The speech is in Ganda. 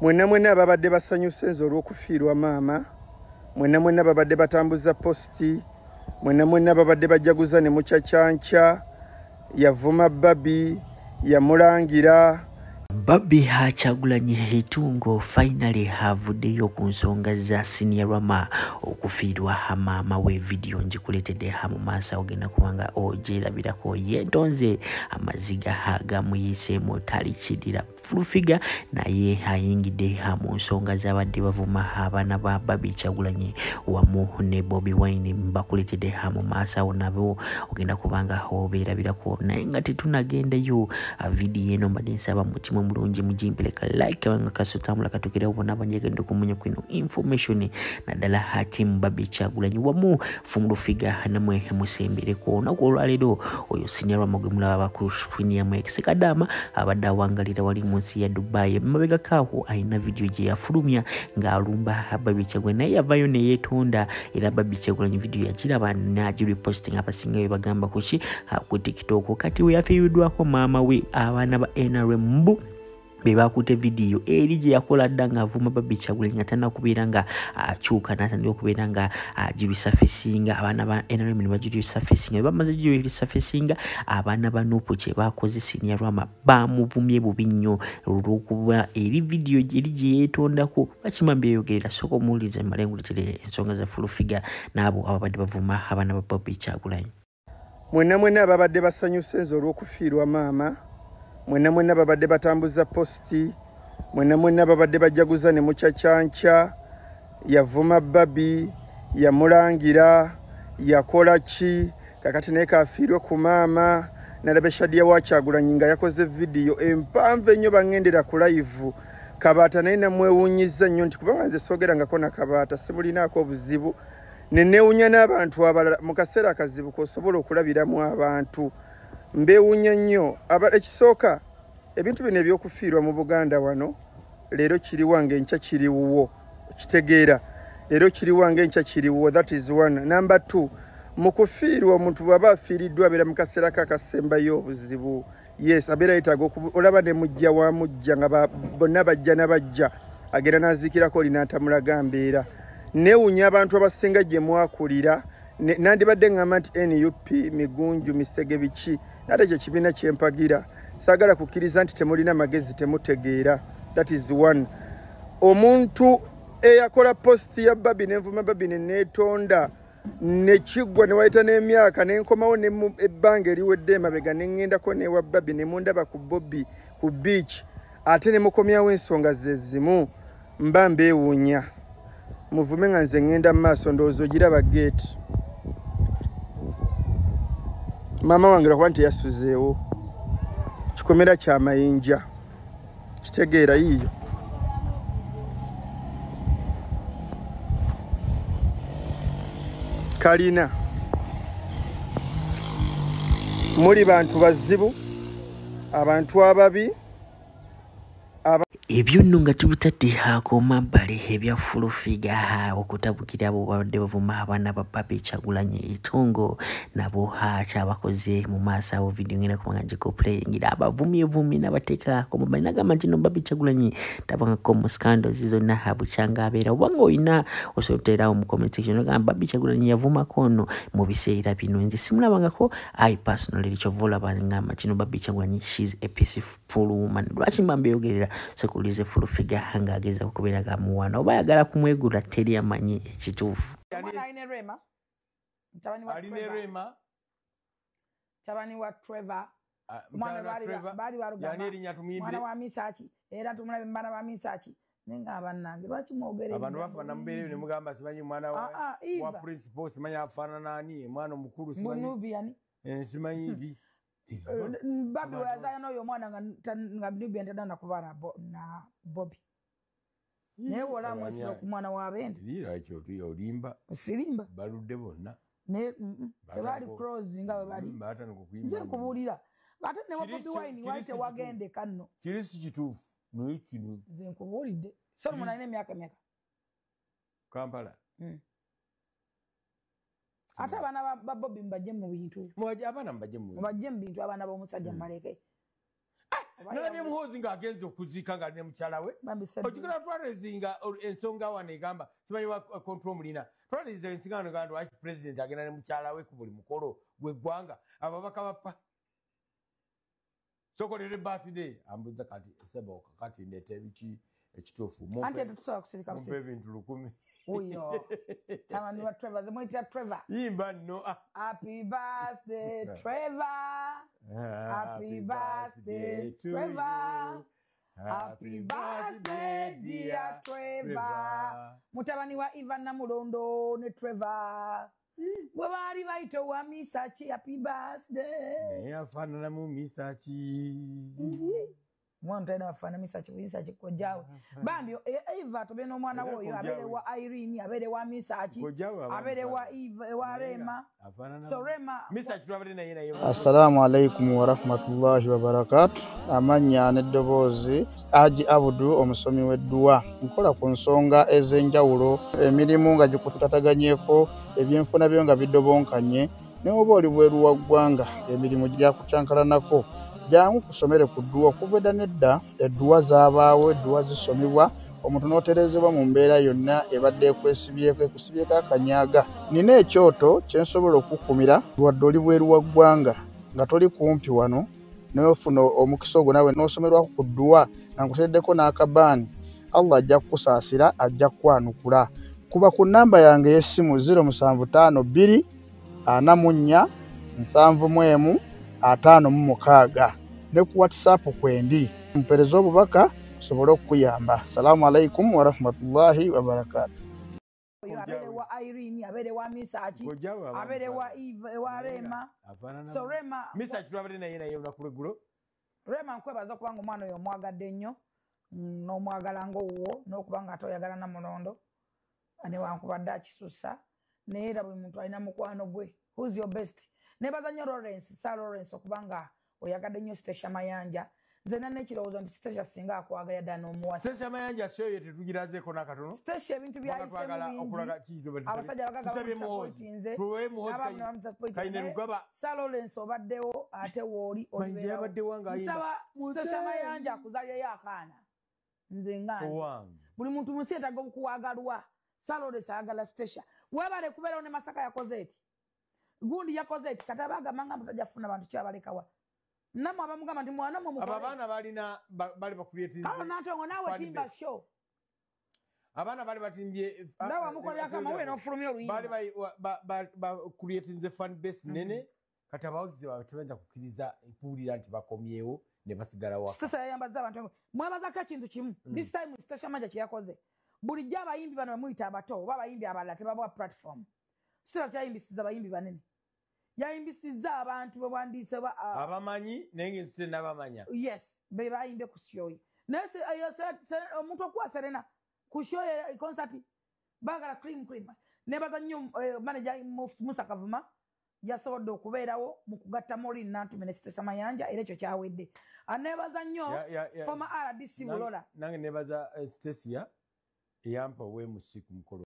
Mwenna mwenna ababadde basanyuse nze olw'okufiirwa maama, mwenna mwenna ababadde batambuza posti, mwenna mwenna ababadde bajaguza ne mukyakyankya, yavuma Barbie, yamulangira. Barbie Kyagulanyi Itungo finally havuddeyo ku nsonga za Senior Rama okufiirwa maama we. Video ngikuleetedde mu maaso, ogenda kubanga ogyerabirako. Yeetonze, amaziga gamuyiseemu, talikirira. Full Figure naye ayingidde mu nsonga z'abadde bavuma abaana ba Barbie Kyagulanyi wamu ne Bobi Wine. Mbakuleetedde mu maaso awo, nabo ogenda kubanga obeerabirako. Naye nga tetunagendayo, vidiyo eno mbadde nsaba mutima omulungi mugimpeleka like nga kasotambula katukirewo bonna abanjagenda okumanya kwino information, naddala team Barbie Kyagulanyi wamu Full Figure, namwe musembereko. Olunaku olwaleero oyo Senior Rama gwe mulaba ku screen yammwe, Sekadaama, abadde awangalira wali mu nsi ya Dubai. Mabega kaawo alina vidiyo gye yafulumya ng'alumba Barbie Kyagulanyi, naye yavayo ne yeetonda, era Barbie Kyagulanyi vidiyo yagiraba n'agireposting. Abasinga bwe bagamba kuki ku TikTok. Kati we yafiiriddwako maama we, abaana ba NRM mbu be bakutte vidiyo eri gye yakola dda ng'avuma Barbie Kyagulanyi nga tannakubeera nga akyuka n'atandika okubeera nga agiresurfacinga. Abaana ba NRM ne bagiresurfacinga. Bwe bamaze giresurfacinga, abaana ba NUP kye bakoze, Senior Rama bamuvumye bubi nnyo olw'okuba eri vidiyo eri gye yeetondako. Bakima mbyeyogerera, sooka omuwulirize mmale nkuleetere ensonga za Full Figure n'abo ababadde bavuma abaana ba Barbie Kyagulanyi. Mwenna mwenna ababadde basanyuse nze olw'okufiirwa maama, mwenna mwenna babadde batambuza posti, mwenna mwenna babadde bajaguza ne mukyakyankya, yavuma Barbie, yamulangira, yakola ki, kakati naye kafiirwe ku maama. Nalaba Shadia wa Kyagulanyi nga yakoze vidiyo empanvu ennyo, baŋŋendera ku live Kabaata, naye namwewuunyizza nnyo nti kubanga nze soogerangako na Kabaata, simulinaako obuzibu, ne neewuunya n'abantu abalala. Mu kaseera akazibu k'osobola okulabiramu abantu, mbeewuunya nnyo. Ekisooka, ebintu bino ebyokufiirwa mu Buganda wano, leero kiri wange, enkya kiri wuwo. Kitegeera, leero kiri wange, enkya kiri wuwo. That is one. Number two, mu kufiirwa, omuntu bw'aba afiiriddwa abeera mu kaseera ke akasembayo obuzibu. Yes, abeera yeetaaga olaba ne mujja wa mujja nga bonna bajja na bajja, agenda n'aziikirako oli n'atamulaga mbeera. Neewuunya abantu abasinga gye mwakulira. Nandibadde ŋŋamba nti NUP migunju misege biki, nate kye kibiina kyempagira. Saagala kukkiriza nti temulina magezi, temutegeera. That is one. Omuntu eyakola posti ya Barbie nenvuma Barbie ne neetonda nekiggwa, ne wayita n'emyaka, nenkomawo ebbanga eriwedde emabega, ne ŋŋendako newa Barbie ne mundaba ku Bobi ku beach, ate ne mukomyawo ensonga ze zimu, mba mbeewuunya. Muvume nga nze ŋŋenda mu maaso. Ndowooza ogiraba gate. Maama wange lwakuba nti yasuzeewo kikomera kyamayinja, kitegeera yiiyo. Kalina muli bantu bazibu, abantu ababi. Ebyo nno nga tubitadde ku mabbali, ebya Full Figure okutabukira abo babadde bavuma abaana ba Barbie Kyagulanyi Itungo, nabo kyabakoze mu maaso awo. Vidiyo ngenda kubanga ngikuplayingira, abavumyevumye n'abateeka ku mabbali, nagamba nti no Barbie Kyagulanyi tabangako mu scandals zonna bukyanga abeera. Obanga olina osobola otuteerawo mu comment section, ogamba Barbie Kyagulanyi yavumako ono mu biseera bino, nze simulabangako. I personally, kyova olaba ngamba kino, Barbie Kyagulanyi, she's a peaceful woman. Lwaki mba mbyogerera? Sekulize Full Figure ng'ageza okubeera nga muwana oba ayagala kumwegula, teri amanyi ekituufu. Omwana alina Rema, mutabani wa Aline Trevor. Rema. Mutabani wa Trevor. Ah, Omwana mutabani wa Trevor. baali Yani balugamba erinnya tumuyimbire. mwana wa Misaki, era tumulabe mu baana ba Misaki. Naye nga bannange, lwaki mwogera Abantu ebigambo bafaanana mubeereyo ne bingi? mugamba simanyi mwana Ah, ah, wa Eva. principal simanyi afaanana ani, omwana omukulu simanyi Nubian. Simanyi bi. Barbie weyazaala n'oyo omwana nga Nubian tadda kuba na Bobi, naye wola mwesira ku mwana w'abende. Lwaki olimba? Sirimba. Baludde bonna. Naye tebaali close nga bwe bali. Batandika okuyimba. Nze nkubuulira, ate ne wa Kiri Bobi Wine kiri wali si tewagendeka nno. Kiri si kituufu, naye kino Nze nkubuulidde, Solomon alina emyaka meka? Kampala. Ate abaana ba Bobi mubajje mu bintu. Mubajje, abaana mubajje mu Mubajje mu bintu, abaana b'omusajja mbaleke. Nalabye Muhoozi ng'agenze okuziika nga ne mukyala we. Okikola twalezinga ensonga wano egamba simanyi wa control mulina. Twalezinga ensonga wano egamba lwaki president agenda ne mukyala we ku buli mukolo gw'eggwanga ababaka bapa. Sokolere birthday ambuza kati sebo kati ndete biki ekituufu. Ante tusobola kusirika busisi. Mumpe ebintu 1000. Uyo. Tamani wa Trevor, zemwita Trevor. Yimba no. Happy birthday Trevor. Happy birthday Trevor. Happy birthday dear Trevor. Mutabani wa Ivan Namulondo ne Trevor. Bwe baali bayita owa Misaki, happy birthday. Naye afaananamu Misaki. Mwana talina bafaana Misaki, Misaki kojjaawe. Bambi Eva tobe n'omwana we oyo abeere wa Irene, abeere wa Misaki, abeere wa Eva, wa Rema. So Rema Misaki twabadde naye naye. Assalamu alaikum wa rahmatullahi wa barakatuh. Amannya n'eddoboozi Haji Abdu omusomi w'edduwa. Nkola ku nsonga ez'enjawulo, emirimu nga gikutataganyeko, ebyenfuna byo nga bidobonkanye, ne oba oli bweru wa ggwanga, emirimu gyakucankalanako. Jangu kusomere ku dduwa okuva edda n'edda, edduwa zaabaawo, edduwa zisomebwa, omuntu n'otereezebwa mu mbeera yonna ebadde ekwesibyeko, ekusibyeko akanyaga. Nina ekyoto kye nsobola okukumira wadde oli bweru wa ggwanga nga toli kumpi wano, n'ofuna omukisa ogwo naawe n'osomerwako ku dduwa nga nkuteereddeko n'akabaani. Allah ajja kukusaasira, ajja kukwanukula. Kuba ku nnamba yange ey'essimu 0752 44 71 56 ne ku WhatsApp kwendi, mpereze obubaka nsobole okukuyamba. Assalamu alaikum wa rahmatullahi wa barakatuh. Abeere wa Irene, abeere wa Misaki, abeere wa Eva, wa Rema. So Rema Misaki twabadde naye naye olunaku lw'eggulo. Rema nkwebaza kubanga omwana oyo omwagadde nnyo, n'omwagala ng'owuwo, n'okuba nga ate oyagala Namulondo newankubadde akisusa, naye era buli muntu alina mukwano gwe. Who's your best? Nebaza nnyo Lawrence, Sir Lawrence, okubanga oyagadde nnyo Stecia Mayanja. Nze nina ekirowoozo nti Stecia singa akwagala ddala n'omuwasa. Stecia Mayanja show ye tetugirazeeko n'akatono. Stecia ebintu by'ayiseemu bingi. Abasajja abagagga bamusapootinze, abamu ne bamusapootinze. Sir Lawrence obaddewo ate w'oli olibeerawo. Nsaba Stecia Mayanja akuzaalirayo akaana. Nze nga nze. Buli muntu mu nsi yeetaaga okuwagalwa. Sir Lawrence ayagala Stecia. Weebale kubeerawo ne Masaka yakoze eti. Gundi yakoze eti kati abagamba nga mutajja kufuna bantu kyabalekawa. Nammwe abamugamba nti mwana mmwe mukole. Abo abaana balina bali bakubyetiriza. Kale Nantongo naawe timba show. Abaana bali batimbye. Naawe amukolera akamawulire n'ofulumya oluyimba. Bali bakubyetiriza fan base nene. Kati abawagizi baabwe tebayinza kukkiriza kuwulira nti bakomyewo ne basigala waka. Stecia yayambazza abantu. Mwebazako ekintu kimu. This time Stecia Mayanja kye yakoze. Bulijjo abayimbi bano bamuyita abato oba abayimbi abalala tebabawa platform. Stecia kyayimbisiza abayimbi banene. Yayimbisizza abantu bewandiise abamanyi naye ng'ensi tennabamanya. Yes, be bayimbye ku show ye. Naye omuntu okuwa Serena ku show ye concert baagala cream cream. Nebaza nnyo manager Musa Kavuma yasobodde okubeerawo mu kugatta Maureen Nantume ne Stecia Mayanja era ekyo kyawedde. Anebaza nnyo former RDC Bulola. Nange nebaza Stecia eyampa owemusi ku mukolo.